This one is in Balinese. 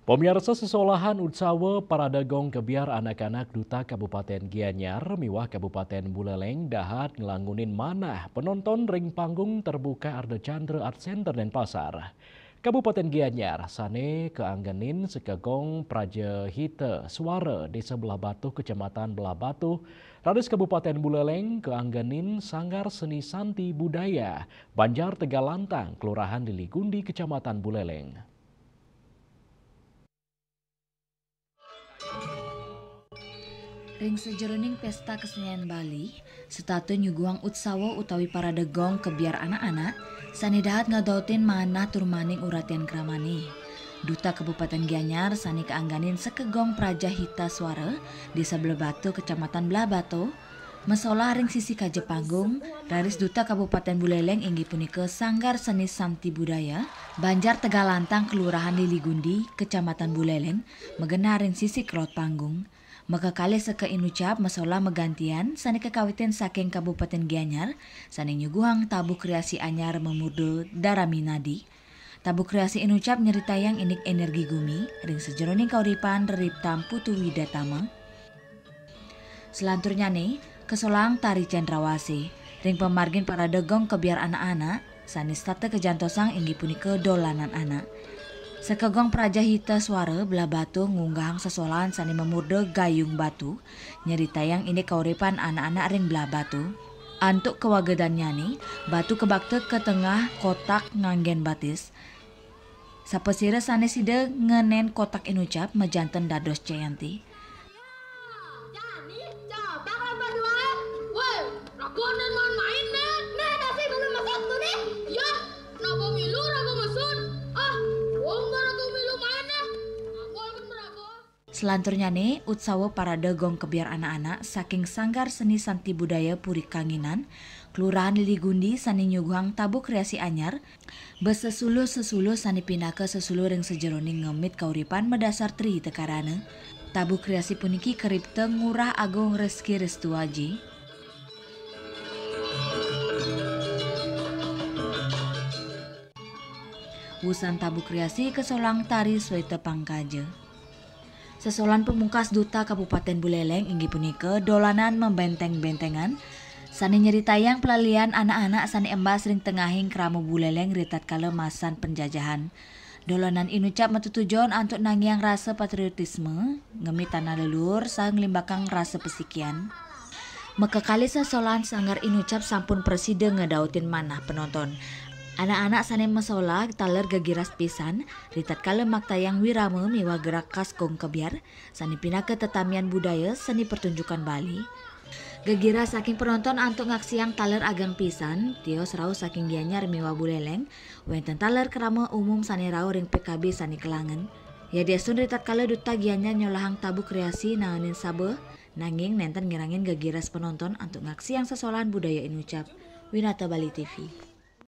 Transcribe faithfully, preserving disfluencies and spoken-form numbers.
Pamiarsa, sesolahan Utsawa Parade Gong Kebyar Anak-anak Duta Kabupaten Gianyar miwah Kabupaten Buleleng dahat nglangunin manah penonton ring panggung terbuka Ardha Candra Art Center Denpasar. Kabupaten Gianyar sane kaanggenin Sekegong Praja Hita Suara Desa Belah Batuh, Kecamatan Belah Batuh, raris Kabupaten Buleleng kaanggenin Sanggar Seni Santi Budaya Banjar Tegalantang, Kelurahan Liligundi, Kecamatan Buleleng. Ring sajeroning pesta kesenian Bali, setata nyuguhang utsawa utawi parade gong kebyar anak-anak, sane dahat ngadautin manah tur maning uratian kramane. Duta Kabupaten Gianyar sane kaangganin Sekegong Praja Hita Suara, Desa Blebatu, Kecamatan Blahbatuh, masolah ring sisi kaja panggung, raris Duta Kabupaten Buleleng inggih punika Sanggar Seni Santi Budaya, Banjar Tegalantang, Kelurahan Liligundi, Kecamatan Buleleng, magenah ring sisi kelod panggung. Makakalih seka inucap masolah magantian sane kakawitin saking Kabupaten Gianyar, sane nyuguhang tabuh kreasi anyar mamurda Daraminadi. Tabuh kreasi inucap nyeritayang indik energi gumi ring sajeroning kauripan reriptan Putu Widatama. Selanturnyane, kasolahang tari cendrawasih ring pamargin parade gong kebyar anak-anak, sane setata kajantosang inggih punika dolanan anak. Sekegong Praja Hita Suara Blahbatuh ngunggahang sesolahan sane mamurda Gayung Batu, nyeritayang indik kauripan anak-anak ring Blahbatuh. Antuk kawagedannyane, batu kabakta ka tengah kotak nganggen batis. Sapasira sane sida ngenen kotak inucap majanten dados jayanti. Jani, coba kamu berdua. Woi, raga nen main-main nih. Nih, dasi belum masuk tuh nih. Ya, raga milu, raga mesut. Ah, wong raga milu main nih. Ngambol kan meraga. Selanturnyane, utsawa parade gong kebyar anak-anak saking Sanggar Seni Santi Budaya Puri Kanginan, Kelurahan Liligundi sane nyuguhang tabuh kreasi anyar, bas sesuluh-sesuluh sane pinaka sesuluh ring sajeroning ngemit kauripan madasar Tri Hita Karana. Tabuh kreasi puniki karipta Ngurah Agung Reski Restuaji. Wusan tabuh kreasi kasolahang tari Sweta Pangkaja. Sesolahan pamungkas Duta Kabupaten Buleleng inggih punika dolanan mabenteng-bentengan, sane nyeritayang palalian anak-anak sane embas ring tengahing krama Buleleng ritatkala masan penjajahan. Dolanan inucap matutujon antuk nangiang rasa patriotisme, ngemit tanah leluhur, saha nglimbakang rasa pasikian. Makakalih sesolahan sanggar inucap sampun prasida ngadautin manah penonton. Anak-anak sane masolah taler gegiras pisan, ritatkala maktayang wirama miwah gerak khas gong kebyar, sane pinaka tetamian budaya seni pertunjukan Bali. Gegiras saking penonton antuk ngaksiang taler ageng pisan, tios rauh saking Gianyar miwah Buleleng, wenten taler krama umum sane rauh ring P K B sane kalangen. Yadiastun ritatkala Duta Gianyar nyolahang tabuh kreasi naenin sabeh, nanging nenten ngirangin gegiras penonton antuk ngaksiang sesolahan budaya inucap. Winata Bali T V.